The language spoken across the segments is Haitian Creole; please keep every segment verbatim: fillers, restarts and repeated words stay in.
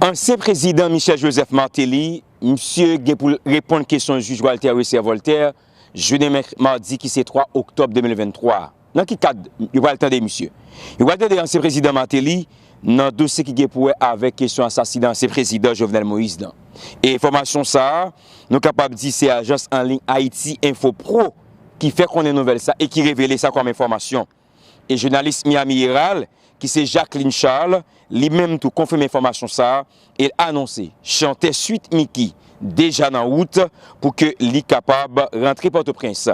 Ansyen prezidan Michel Joseph Martelly, misye gen pou l reponn kesyon jij Walter Wesser Voltaire, jounen mèk-, madi ki se twa oktòb de mil venntwa. Nan ki kad yo pral tande misye? Yo pral tande ansyen prezidan Martelly nan dosye ki gen pou wè avèk kesyon asasina ansyen prezidan Jovenel Moïse lan. E enfòmasyon sa a, nou kapab di se ajans an liy Haïti Info Pro ki fè konnen nouvèl sa e ki revele sa kòm enfòmasyon. E jounalis Miami Herald, ki se Jacqueline Charles, li menm tou konfime enfòmasyon sa a e l anonse chantè Sweet Micky deja nan wout pou ke li kapab rantre Pòtoprens.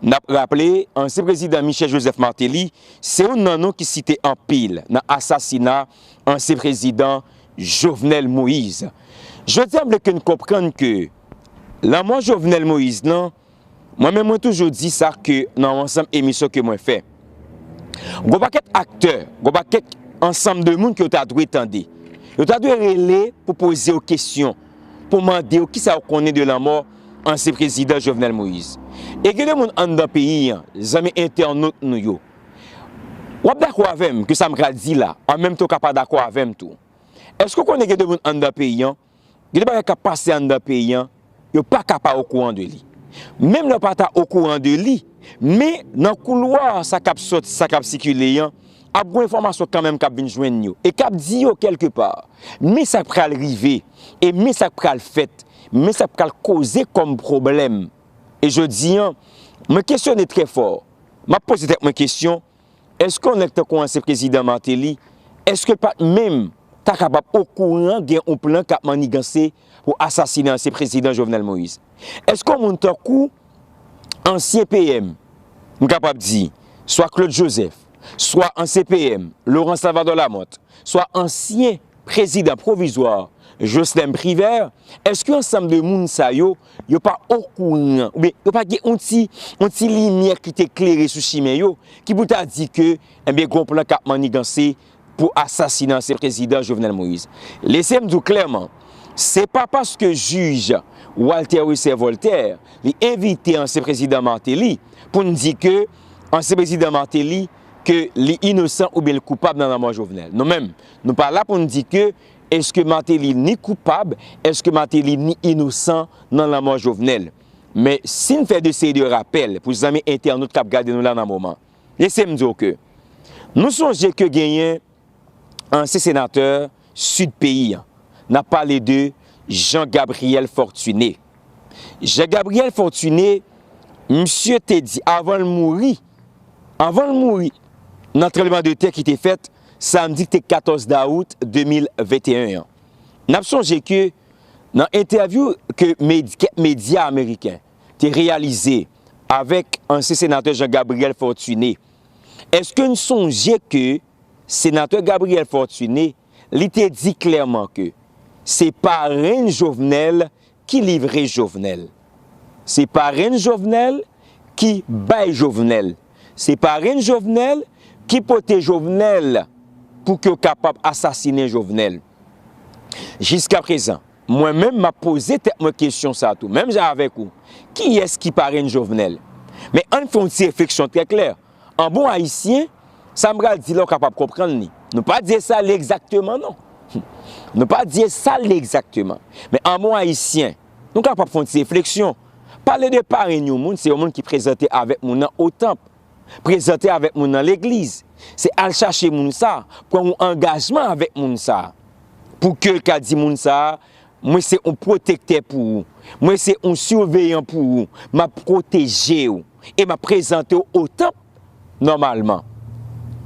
N ap raple, ansyen prezidan Michel Joseph Martelly se youn nan non ki site anpil nan asasina ansyen prezidan Jovenel Moïse. Jodi a, m vle ke n konprann ke lanmò Jovenel Moïse lan, mwen menm mwen toujou di sa ke nan yon ansanm emisyon ke mwen fè. Gon pakèt aktè, gon pakèt ansanm de moun ke yo ta dwe tande. Yo ta dwe rele pou poze yo kesyon, pou mande yo kisa yo konnen de lanmò ansyen prezidan Jovenel Moïse. E gen de moun anndan peyi an, zanmi entènot nou yo. W ap dakò avè m ke sa m pral di la, an menm tan w ka pa dakò avè m tou. Èske w konnen gen de moun anndan peyi an, gen de bagay k ap pase anndan peyi an, yo pa ka pa okouran de li. Menm lè yo pa ta okouran de li, men nan koulwa sa k ap sòti, sa k ap sikile an, ap gon enfòmasyon kanmenm k ap vin jwenn yo e k ap di yo kèlkepa, men sa k pral rive, e men sa k pral fèt, men sa k pral koze kòm pwoblèm. E jodi an, mwen kesyone trè fò. M ap poze tèt mwen kesyon, èske yon nèg tankou ansyen prezidan Martelly, èske l pa t menm ta kapab okouran gen yon plan k ap manniganse pou asasinen ansyen prezidan Jovenel Moïse? Èske yon moun tankou ansyen P M, m kapab di, swa Claude Joseph, swa ansyen P M Laurent Salvador Lamothe, swa ansyen prezidan pwovizwa Jocelerme Privert, èske ansanm de moun sa yo, yo pa okouran, oubyen yo pa gen yon ti, yon ti limyè ki te klere sou chimen yo, ki pou ta di ke, enben, gon plan k ap manniganse pou asasinen ansyen prezidan Jovenel Moïse? Lese m di w klèman, se pa paske jij Walter Wesser Voltaire, li envite ansyen prezidan Martelly pou n di ke ansyen prezidan Martelly, ke li inosan oubyen l koupab nan lanmò Jovenel. Nou menm, nou pa la pou n di ke èske Martelly ni koupab, èske Martelly ni inosan nan lanmò Jovenel. Men si n fè de seri de rapèl pou zanmi entènot k ap gade nou la nan moman, lese m di w ke nou sonje ke genyen ansyen senatè sid peyi an. N ap pale de Jean Gabriel Fortuné. Jean Gabriel Fortuné, misye te di avan l mouri, avan l mouri nan tranblemanntè ki te fèt samdi ki te katòz dawout de mil venteyen an. N ap sonje ke nan entèvyou ke med-, kèk medya ameriken te reyalize avèk ansyen senatè Jean Gabriel Fortuné, èske n sonje ke senatè Gabriel Fortuné, li te di klèman ke se parenn Jovenel ki livre Jovenel. Se parenn Jovenel ki bay Jovenel. Se parenn Jovenel ki pote Jovenel pou ke yo kapab asasinen Jovenel. Jiskaprezan, mwen menm, m ap poze tèt mwen kesyon sa tou, menm jan avèk ou. Kiyès ki parenn Jovenel? Men ann fè yon ti refleksyon trè klè. An bon ayisyen, sa m pral di la, w kapab konprann li. Nou pa di e sa l ye egzakteman, non. Nou pa di e sa l ye egzakteman. Men an bon ayisyen, nou kapab fè yon ti refleksyon. Pale de parenn yon moun, se yon moun ki prezante avèk moun nan o tanp, prezante avèk moun nan legliz. Se al chache moun sa, pran yon angajman avèk moun sa, pou ke l ka di moun sa, mwen se yon pwotektè pou ou, mwen se yon siveyan pou ou, m ap pwoteje w e m ap prezante w o tanp nòmalman.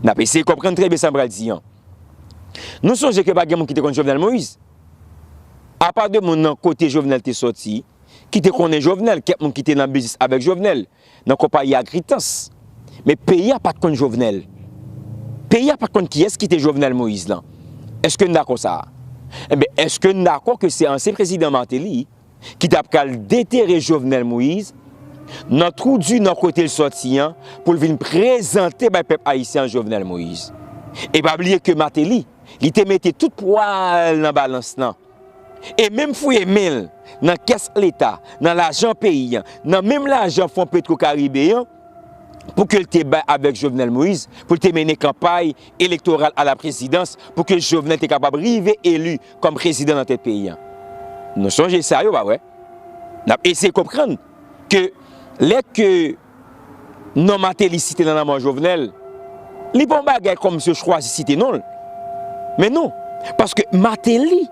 N ap eseye konprann trè byen sa m pral di an. Nou sonje ke pa gen moun ki te konn Jovenel Moïse. Apa de moun nan kote Jovenel te sòti, ki te konnen Jovenel, kèk moun ki te nan biznis avèk Jovenel, nan konpayi Agritans. Men peyi a pa t konn Jovenel. Peyi a pa t konn kiyès ki te Jovenel Moïse lan. Èske n dakò sa a? Enben, èske n dakò ke se ansyen prezidan Martelly ki t ap pral detere Jovenel Moïse nan twou di nan kote l sòti an pou l vin prezante bay pèp ayisyen an Jovenel Moïse? E pa bliye ke Martelly, li te mete tout pwa l nan balans lan. E menm fouye men l nan kès Leta, nan lajan peyi an, nan menm lajan Fon Petro Karibe an, pou ke l te bay avèk Jovenel Moïse, pou l te mennen kanpay elektoral a la prezidans, pou ke Jovenel te kapab rive eli kòm prezidan nan tèt peyi a. Nou sonje sa yo, pa vre? N ap eseye konprann ke lè ke non Martelly site nan lanmò Jovenel, li pa yon bagay kòmsi yo chwazi site non l. Men non, paske Martelly,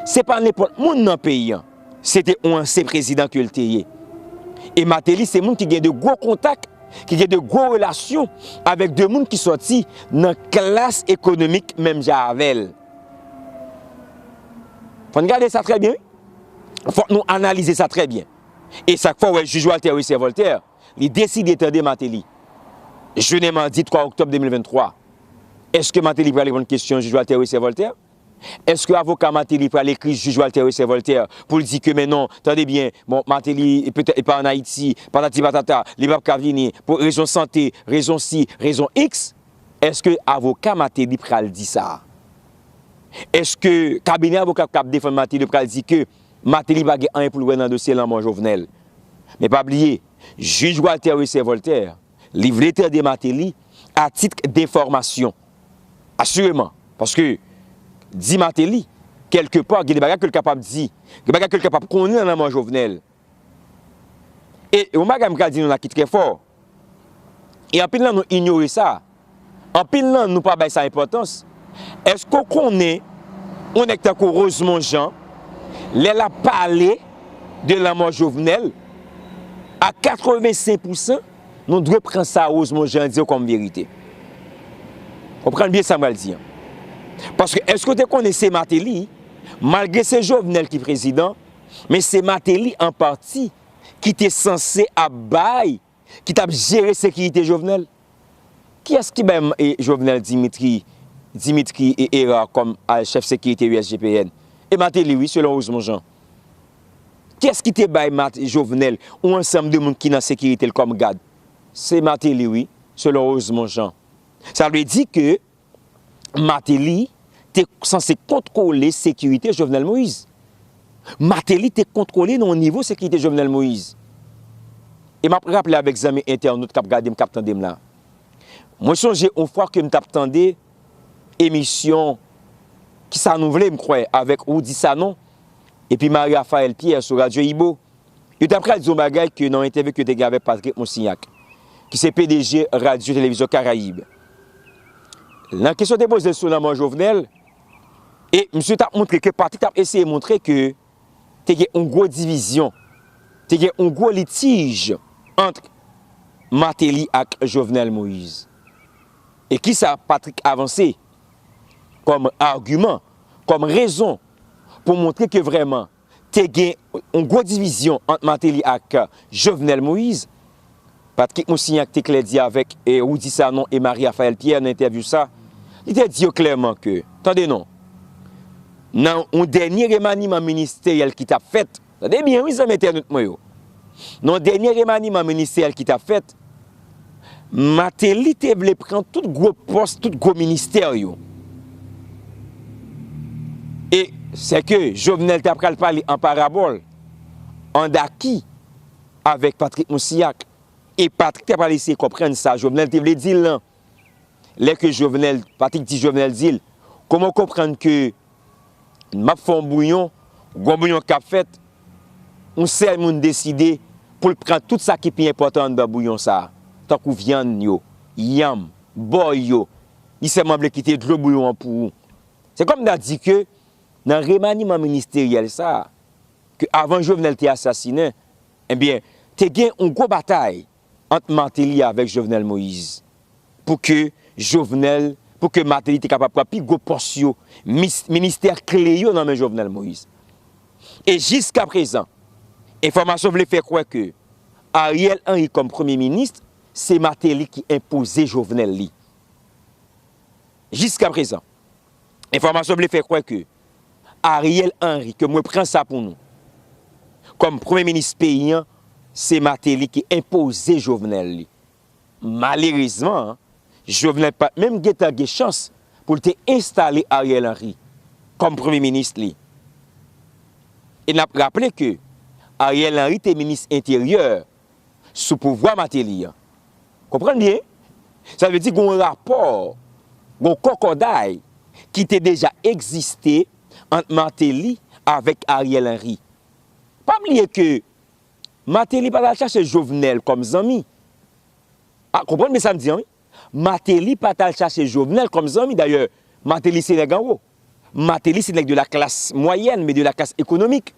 se pa nenpòt moun nan peyi a. Se te yon ansyen prezidan ke l te ye. E Martelly se moun ki gen de gwo kontak, ki gen de gwo relasyon avèk de moun ki sòti nan klas ekonomik menm jan avè l. Fò n gade sa trè byen, wi. Fòk nou analize sa trè byen. E sa k fè w wè jij Walter Wesser Voltaire, li deside tande Martelly. Jounen madi twa oktòb de mil venntwa. Èske Martelly pral reponn kesyon jij Walter Wesser Voltaire? Èske avoka Martelly pral ekri jij Walter Wesser Voltaire pou l di ke, men non, tande byen, bon, Martelly, petèt, li pa ann Ayiti, patati patata, li p ap ka vini pou rezon sante, rezon si, rezon iks? Èske avoka Martelly pral di sa? Èske kabinè avoka k ap defann Martelly pral di ke Martelly pa gen anyen pou l wè nan dosye lanmò Jovenel? Men pa bliye, jij Walter Wesser Voltaire, li vle tande Martelly a tit denfòmasyon. Asireman, paske di Martelly, kèlke pa, gen de bagay ke l kapab di, gen bagay ke l kapab konnen nan lanmò Jovenel. E yon bagay m ka di nou la ki trè fò, e anpil nan nou inyore sa, anpil nan nou pa bay sa enpòtans. Èske w konnen yon nèg tankou Rosemond Jean, lè l ap pale de lanmò Jovenel, a katrevensenk pousan, nou dwe pran sa Rosemond Jean di yo kòm verite. Konprann byen sa m pral di an. Paske èske w te konnen se Martelly, malgre se Jovenel ki prezidan, men se Martelly an pati ki te sanse ap bay, ki t ap jere sekirite Jovenel? Kiyès ki bay, e, Jovenel Dimitri, Dimitri, e, Hérard kòm, a, chèf sekirite U S G P N? E Martelly, wi, selon Rosemond Jean. Kiyès ki te bay Mat-, Jovenel yon ansanm de moun ki nan sekirite l kòm gad? Se Martelly, wi, selon Rosemond Jean. Sa vle di ke Martelly te sanse kontwole sekirite Jovenel Moïse. Martelly te kontwole nan yon nivo sekirite Jovenel Moïse. E m ap raple avèk zanmi entènot k ap gade m, k ap tande m la. Mwen sonje yon fwa ke m t ap tande emisyon Kisa nou vle, m kwè, avèk Roudy Sanon epi Marie Raphaël Pierre sou Radyo Ibo. Yo t ap pral di yon bagay ke nan yon entèvyou ke yo te gen avèk Patrick Moussignac, ki se P D G Radyo Televizyon Karayib. Nan kesyon te poze l sou lanmò Jovenel, e misye t ap montre ke, Patrick t ap eseye montre ke te gen yon gwo divizyon, te gen yon gwo litij ant Martelly ak Jovenel Moïse. E kisa Patrick avanse kòm agiman, kòm rezon pou montre ke vrèman te gen yon gwo divizyon ant Martelly ak Jovenel Moïse? Patrick Moussignac te klè di avèk, e, Roudy Sanon e Marie Raphaël Pierre nan entèvyou sa, li te di yo klèman ke, tande non, nan yon dènye remaniman ministeryèl ki t ap fèt, tande byen wi zanmi entènot mwen yo, nan yon dènye remaniman ministeryèl ki t ap fèt, Martelly te vle pran tout gwo pòs, tout gwo ministè yo. E sèke Jovenel t ap pral pale an parabòl, an daki, avèk Patrick Moussignac. E Patrick t ap pral eseye konprann sa Jovenel te vle di l lan. Lè ke Jovenel, Patrick di Jovenel di l, kòman w konprann ke m ap fè yon bouyon, gon bouyon k ap fèt, yon sèl moun deside pou l pran tout sa ki pi enpòtan anndan bouyon sa a, tankou vyann yo, yanm, bòy yo, li sèlman vle kite dlo bouyon an pou ou. Se kòm ta di ke nan remaniman ministeryèl sa a, ke avan Jovenel te asasinen, ebyen, te gen yon gwo batay ant Martelly avèk Jovenel Moïse pou ke Jovenel, pou ke Martelly te kapab pran pi gwo pòs yo, mis-, ministè kle yo nan men Jovenel Moïse. E jiskaprezan, enfòmasyon vle fè kwè ke Ariel Henry kòm premye minis, se Martelly ki enpoze Jovenel li. Jiskaprezan, enfòmasyon vle fè kwè ke Ariel Henry, ke mwen pran sa pou nou, kòm premye minis peyi an, se Martelly ki enpoze Jovenel li. Malerezman, Jovenel pa t menm gentan gen chans pou l te enstale Ariel Henry kòm premye minis li. E n ap raple ke Ariel Henry te minis enteryè sou pouvwa Martelly an. Konprann byen? Sa vle di gen yon rapò, gen yon kòkòday ki te deja egziste ant Martelly avèk Ariel Henry. Pa bliye ke Martelly pa t al chache Jovenel kòm zanmi. A, konprann byen sa m di an, wi. Martelly pa t al chache Jovenel kòm zanmi. Dayè, Martelly se nèg anwo. Martelly se nèg de la klas mwayèn, men de la klas ekonomik.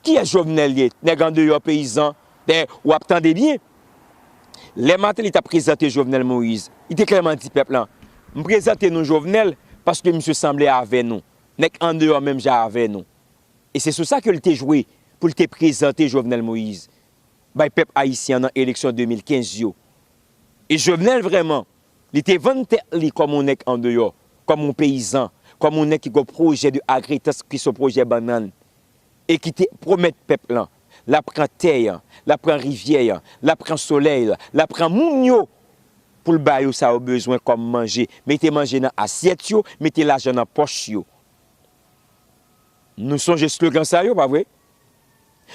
Kiyès Jovenel ye? Nèg andeyò, peyizan. Dayè, w ap tande byen. Lè Martelly t ap prezante Jovenel Moïse, li te klèman di pèp lan, "M prezante nou Jovenel paske misye sanble avè nou. Nèg andeyò menm jan avè nou." E se sou sa ke l te jwe pou l te prezante Jovenel Moïse bay pèp ayisyen an nan eleksyon de mil kenz yo. E Jovenel vrèman, li te vann tèt li kòm yon nèg andeyò, kòm yon peyizan, kòm yon nèg ki gen yon pwojè de agritans ki se yon pwojè bannann, e ki te pwomèt pèp lan, l ap pran tè an, l ap pran rivyè an, l ap pran solèy la, l ap pran moun yo, pou l ba yo sa yo bezwen kòm manje, mete manje nan asyèt yo, mete lajan nan pòch yo. Nou sonje slogan sa yo, pa vre?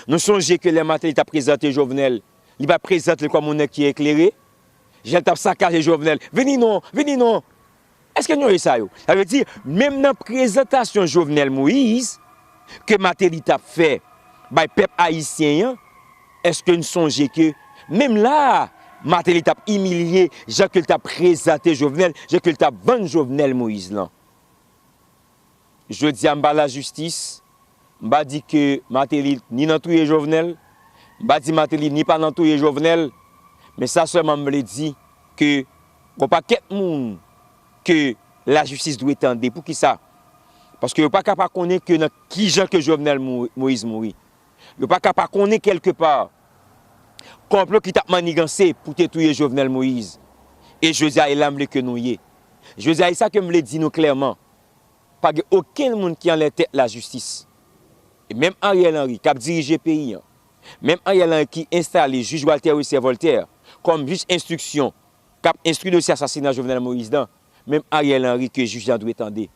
Nou sonje ke lè Martelly t ap prezante Jovenel, li pa t prezante l kòm yon nèg ki eklere. Jan l t ap sakaje Jovenel, "Vini non, vini non." Èske nou sonje sa yo? Sa vle di, menm nan prezantasyon Jovenel Moïse ke Martelly t ap fè bay pèp ayisyen an, èske nou sonje ke menm la a, Martelly t ap imilye jan ke l t ap prezante Jovenel, jan ke l t ap vann Jovenel Moïse lan? Jodi a, m pa lajistis, m pa di ke Martelly ni nan touye Jovenel, m pa di Martelly ni pa nan touye Jovenel, men sa sèlman m vle di ke gon pakèt moun ke lajistis dwe tande. Poukisa? Paske yo pa ka pa konnen ke nan kijan ke Jovenel Mo-, Moïse mouri. Yo pa ka pa konnen kèlkepa konplo ki t ap maniganse pou te touye Jovenel Moïse. E jodi a, e la m vle ke nou ye. Jodi a, e sa ke m vle di nou klèman. Pa gen okenn moun ki anlè tèt lajistis. E menm Ariel Henry, k ap dirije peyi an, menm Ariel Henry ki enstale jij Walter Wesser Voltaire kòm jij enstriksyon, k ap enstwi dosye asasina Jovenel Moïse lan, menm Ariel Henry ke jij lan dwe tande.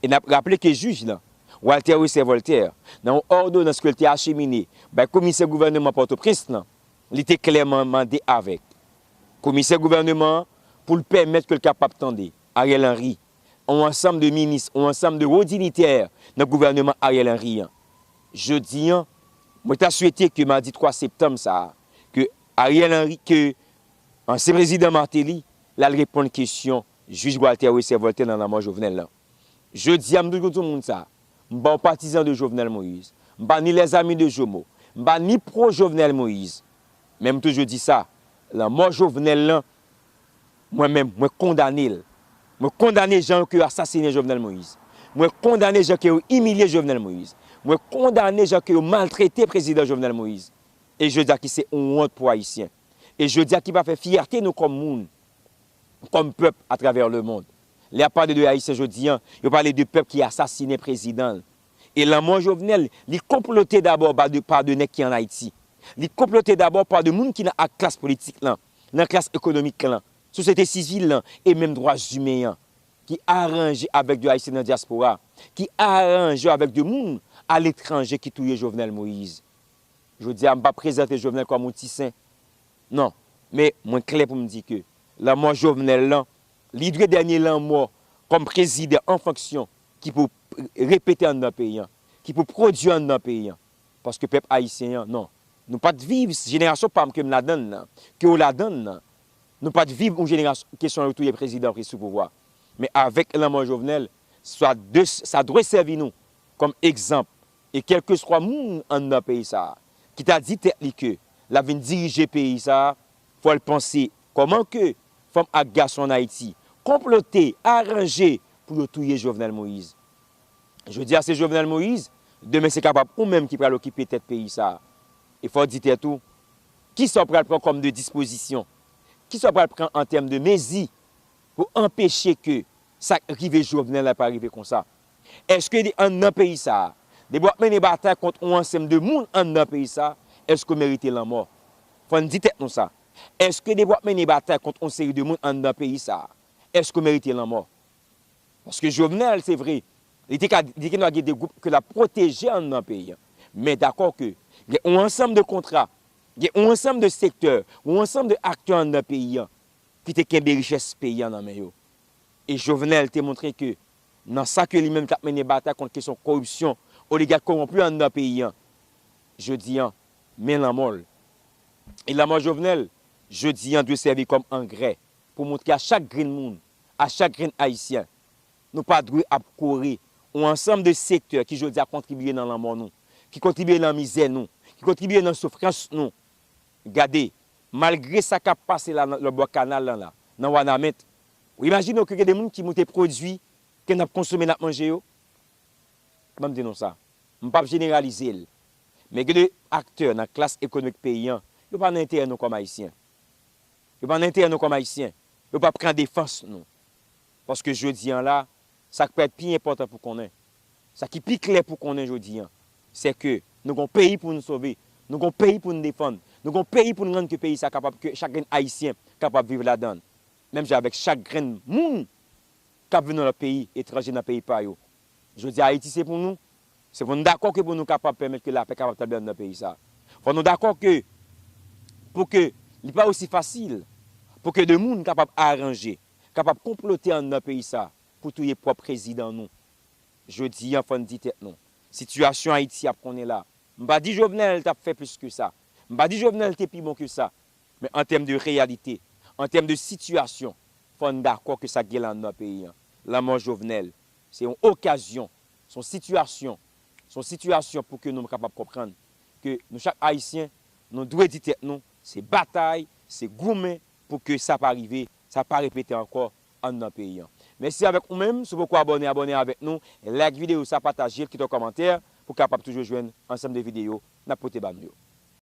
E n ap raple ke jij lan, Walter Wesser Voltaire, nan yon òdonans ke l te achemine bay komisè gouvènman Pòtoprens lan, li te klèman mande avèk komisè gouvènman an pou l pèmèt ke l kapab tande Ariel Henry, yon ansanm de minis, yon ansanm de wo dignitè nan gouvènman Ariel Henry an. Jodi an, mwen ta swete ke madi twa septanm sa a, ke Ariel Henry, ke ansyen prezidan Martelly, l al reponn kesyon jij Walter Wesser Voltaire nan lanmò Jovenel lan. Jodi a, m toujou di moun sa, m pa yon patizan de Jovenel Moïse, m pa ni les amis de Jomo, m pa ni pro Jovenel Moïse. Men m toujou di sa, lanmò Jovenel lan, mwen menm, mwen kondane l. Mwen kondane jan ke yo asasinen Jovenel Moïse. Mwen kondane jan ke yo imilye Jovenel Moïse. Mwen kondane jan ke yo maltrete prezidan Jovenel Moïse. E jodi a ki se yon wont pou Ayisyen. E jodi a ki pa fè fyète nou kòm moun, kòm pèp atravè lemonn. Lè y ap pale de Ayisyen jodi an, yo pale de pèp ki asasinen prezidan l. E lanmò Jovenel, li konplote dabò pa de, pa de nèg ki ann Ayiti. Li konplote dabò pa de moun ki nan ak klas politik lan, nan klas ekonomik lan, sosyete sivil lan, e menm dwa imen an, ki aranje avèk de Ayisyen nan dyaspora, ki aranje avèk de moun aletranje ki touye Jovenel Moïse. Jodi a, m pa prezante Jovenel kòm yon ti sen. Non. Men, mwen klè pou m di ke lanmò Jovenel lan, li dwe dènye lanmò kòm prezidan an fonksyon ki pou repete anndan peyi an, ki pou pwodui anndan peyi an. Paske pèp ayisyen an, non. Nou pa t viv, jenerasyon pa m ke m ladann nan, ke w ladann nan, nou pa t viv yon jenerasyon kesyon yo touye prezidan ki sou pouvwa. Men avèk lanmò Jovenel, sa de, sa dwe sèvi nou kòm egzanp. E kèlkeswa moun anndan peyi sa a ki ta di tèt li ke l ap vin dirije peyi sa a, fò l panse kòman ke fanm ak gason ann Ayiti konplote, aranje pou yo touye Jovenel Moïse. Jodi a se Jovenel Moïse, demen se kapab ou menm ki pral okipe tèt peyi sa a. E fò w di tèt ou, kisa w pral pran kòm de dispozisyon? Kisa w pral pran an tèm de mezi pou anpeche ke sa k rive Jovenel la pa rive konsa? Èske de anndan peyi sa a, depi w ap mennen batay kont yon ansanm de moun anndan peyi sa a, èske w merite lanmò? Fò n di tèt nou sa. Èske depi w ap mennen batay kont yon seri de moun anndan peyi sa a, èske w merite lanmò? Paske Jovenel, se vre, li te ka, li te gen dwa gen de gwoup ke l ap pwoteje anndan peyi an. Men dakò ke gen yon ansanm de kontra, gen yon ansanm de sektè, yon ansanm de aktè anndan peyi an ki te kenbe richès peyi a nan men yo. E Jovenel te montre ke nan sa ke li menm t ap mennen batay kont kesyon koripsyon, oligak kowonpi anndan peyi a, jodi a, men lanmò l. E lanmò Jovenel, jodi a, dwe sèvi kòm angrè pou montre a chak grenn moun, a chak grenn Ayisyen, nou pa dwe ap kore yon ansanm de sektè ki jodi a kontribye nan lanmò nou, ki kontribye nan mizè nou, ki kontribye nan soufrans nou. Gade, malgre sa k ap pase la nan lòt bò kanal lan la, nan Wanament, ou imajine w ke gen de moun ki moute pwodui ke n ap konsome, n ap manje yo? Ban m di nou sa, m p ap jeneralize l, men gen de aktè nan klas ekonomik peyi a, yo pa nan enterè nou kòm Ayisyen. Yo pa nan enterè nou kòm Ayisyen. Yo p ap pran defans nou. Paske jodi a la, sa k parèt pi enpòtan pou konnen, sa ki pi klè pou konnen jodi a, se ke nou gon peyi pou n sove, nou gon peyi pou n defann, nou gon peyi pou n rann ke peyi sa kapab, ke chak grenn Ayisyen kapab viv ladan l. Menm jan avèk chak grenn moun k ap viv nan lòt peyi, etranje nan peyi pa yo. Jodi a, Ayiti se pou nou. Se pou n dakò ke pou nou kapab pèmèt ke lapè kapab tabli anndan peyi sa. Fò nou dakò ke pou ke li pa osi fasil pou ke de moun kapab aranje, kapab konplote anndan peyi sa pou touye pwòp prezidan nou. Jodi a, fò n di tèt nou, sitiyasyon Ayiti ap konnen la, m pa di Jovenel t ap fè plis ke sa. M pa di Jovenel te pi bon ke sa. Men an tèm de reyalite, an tèm de sitiyasyon, fò n dakò ke sa k gen la anndan peyi a, lanmò Jovenel, se yon okazyon, se yon sitiyasyon, se yon sitiyasyon pou ke nou kapab konprann ke nou chak Ayisyen, nou dwe di tèt nou, se batay, se goumen pou ke sa pa rive, sa pa repete ankò anndan peyi a. Mèsi avèk ou menm, si w poko abòne, abòne avèk nou, like videyo sa, pataje l, kite yon kòmantè pou kapab toujou jwenn ansanm de videyo n ap pote ba nou yo.